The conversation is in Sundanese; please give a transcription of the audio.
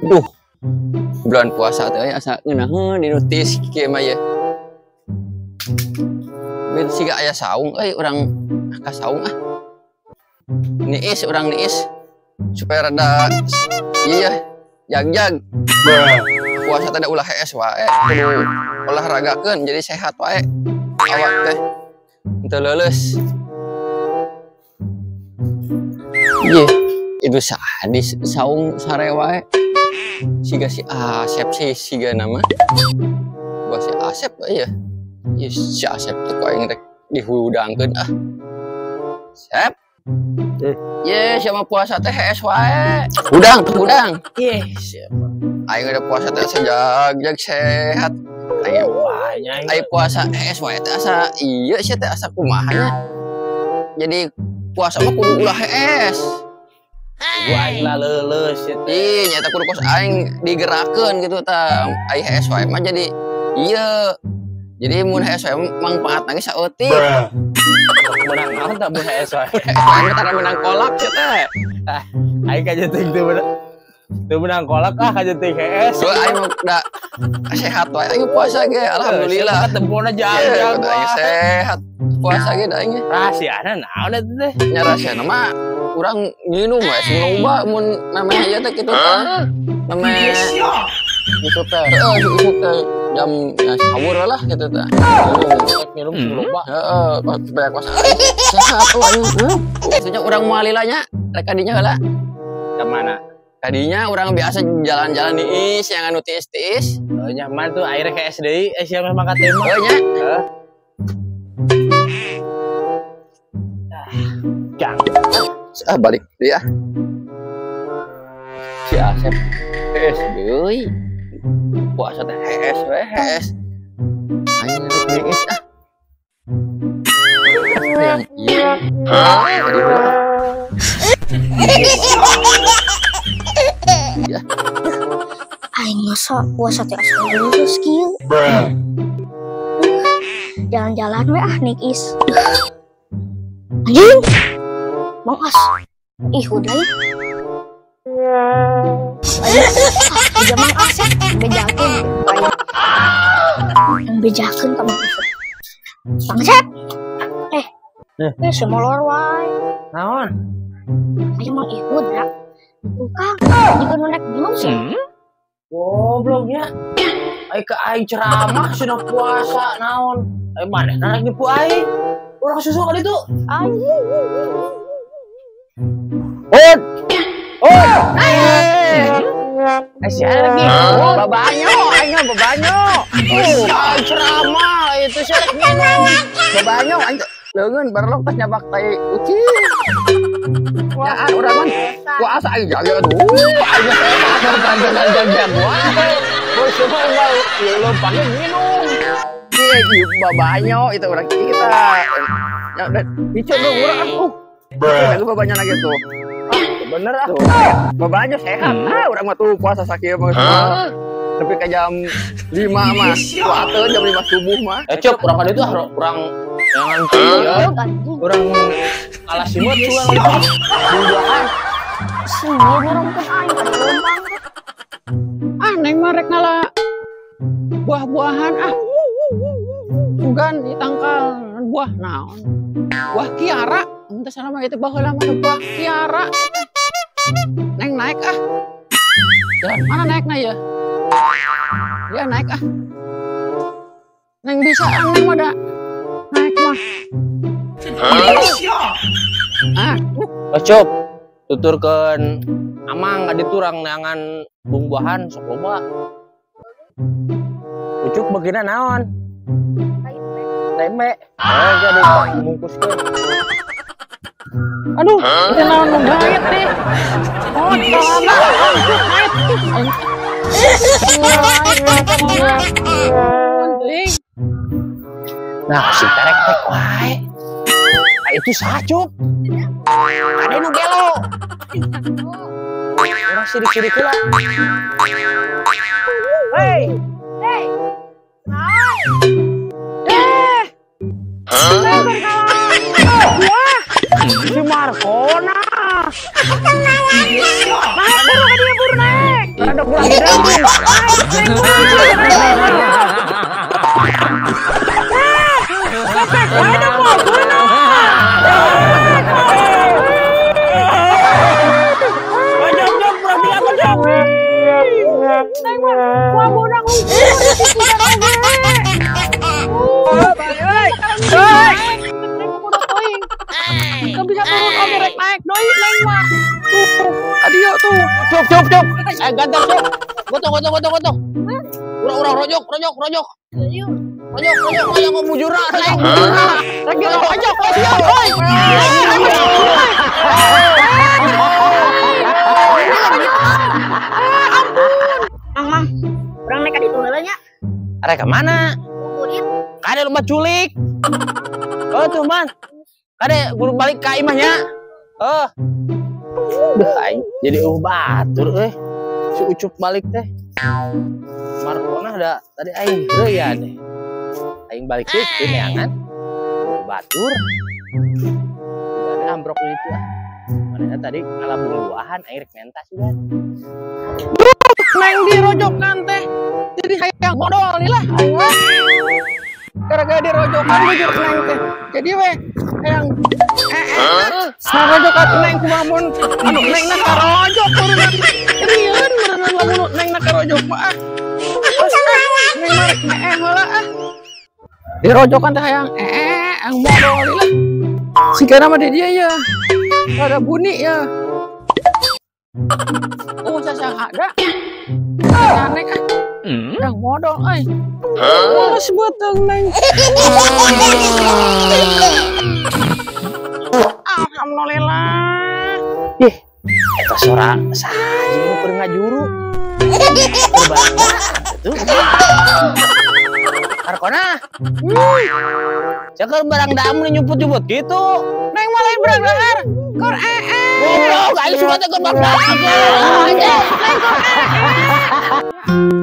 Duh. Bulan puasa teh asa ngeunaheun dinutis kieu mah ye. Bin siga aya saung euy urang ka saung ah. Niis urang niis supaya rada iya jag-jag. Puasa teh ulah hees wae, kudu olahragakeun jadi sehat wae. Awak teh teu leuleus. Ye, itu sadis saung sare wae. Siga si Asep sih siga nama. Gua si Asep ya. Ih, si Asep teh ku aing rek dihudangkeun ah. Sep. Ye, siapa puasa teh hees wae. Hudang, hudang. Ye, siapa? Aing udah puasa teh sejag-jag sehat. Aing aing puasa hees wae teh asa ieu sia teh asa kumaha nya. Jadi puasa mah kudu ulah hees. Gua aing lah leuleus sia teh. Ih, nyata kudu kos aing digerakkeun gitu tah. Aing hees wae mah jadi ieu. Jadi mun hees wae mangpaatna ge saeutik. Menang naon tah mun hees wae. Aing tara menang kolak sia teh. Ah, aing kajeting teu menang. Teu menang kolak ah kajeting hees. Gua aing mah da sehat wae aing puasa ge alhamdulillah. Tempona jalan aing sehat. Puasa ge da aing. Rahasiana naon eta teh? Nya rahasiana mah urang nginum wae sing loba mun memeh ieu teh kitu teh. Memeh isuk teh. Heeh, isuk teh jam ya sahur lah gitu teh. Minum sing loba. Heeh, supaya kuasa sehat tuh aing. Maksudnya urang moal lila nya rek ka dinya heula. Ka mana? Tadinya orang biasa jalan-jalan niis yang anu tiis-tiis. Oh, nyaman tuh airnya kayak SDI, siapa makan tema. Oh nya. Heeh. Gang. Ah balik dia. Si Asep hees deui. Puasa teh hees we hees. Aing rek niis ah. Yang ieu. Ya. Aing masa puasa teh asa lulus kieu. Jalan-jalan we ah niis. Anjing. Mang As. Ih, udah ya. Ah, Mang As ya, bejakeun. Yang bejakeun ka Mang Asep. Mang Asep. Semolor wae. Naon? Ayo Mang Ihud ya. Tukang, juga nu naik gunung sih. Goblok nya. Ai ka aing ceramah sudah puasa naon. Ai maneh naik nipu aing. Urang susu kali itu. Anjing. Ud. Ud. Eh, si lagi. Babanyo, aing babanyo. Aing ceramah itu sih rek minum. Babanyo aing leungeun barlok tas nyabak tai ucing. Ya, urang mah puasa aing jaga tuh. Aing sehat wae. Bos semua mau leumpangnya minum. Ieu babanyo itu urang kita. Ya udah dicet dong urang atuh. Itu babanyo lagi tuh. Bener ah. Babanyo sehat. Ah, urang mah tuh puasa sakieu mah. Tapi ke jam 5 mah. Kuateun jam 5 subuh mah. Eh, cep, urang ka ditu ah urang jangan ya. Urang kalah simut urang buah-buahan. Sih, urang teh aing leumpang. Ah, neng mah rek ngala buah-buahan ah. Bukan di tangkal buah naon. Buah kiara. Mun teh salah mah itu baheula mah buah kiara. Neng naik ah. Jalan mana naikna ya? Ya naik ah. Neng bisa neng mah da. Naik mah. Ah, Ocup, tuturkeun amang ka ditu urang neangan buah-buahan sok loba. Ucuk beugina naon? Tempe. Eh, jadi bungkuskeun. Aduh, itu naon nu gaet nih. Oh, naon naik. Nah, si terek-tek wae. Nah, itu sacup. Ada nu gelo. Urang sirik-sirik heula. Hei. Hei. Naon? Eh. Wah. Si Markona. Naik buru ka dia buru naik. Ada gua Bisa turun oke rek naik doi neng mah. Tuh, adio tuh. Cuk cuk cuk. Ganteng cuk. Gotong gotong gotong gotong. Urang-urang rojok rojok rojok. Rojok rojok rojok bujura rojok bujura. Rek rojok rojok oi. Ampun. Mang mang, urang naik ka ditu heula nya. Arek ka mana? Kukurin. Kade lomba culik. Oh tuh man. Kade guru balik ka imahnya. Oh. Duh aing jadi batur euy. Si Ucup balik teh. Markona da tadi aing heuya deh. Aing balik deui teu neangan. Batur. Ada ambrok di ditu ah. Manehna tadi ngalabung buahan aing rek menta sih kan. Neng dirojokan teh. Jadi hayang modal nih lah aing mah. Gara-gara dirojokan bujur neng teh. Jadi we hayang sarojokan neng kumaha mun anu neng na karojok meureun rieun meureun lamun neng na karojok mah ah. Neng mah rek heula ah. Dirojokan teh hayang ang modal lah. Sigana mah di dia ya. Ada bunyi ya. Oh sasang ada. Neng ah. Yang modal euy. Males beuteung neng. Alhamdulillah. Ih, eta sora saha nu keur ngajuru. Tuh. Markona. Cakeur barang damu nyumput-nyumput gitu. Neng mah lain barang dahar. Keur ee. Goblok, aing suka teh keur barang dahar. Neng keur ee.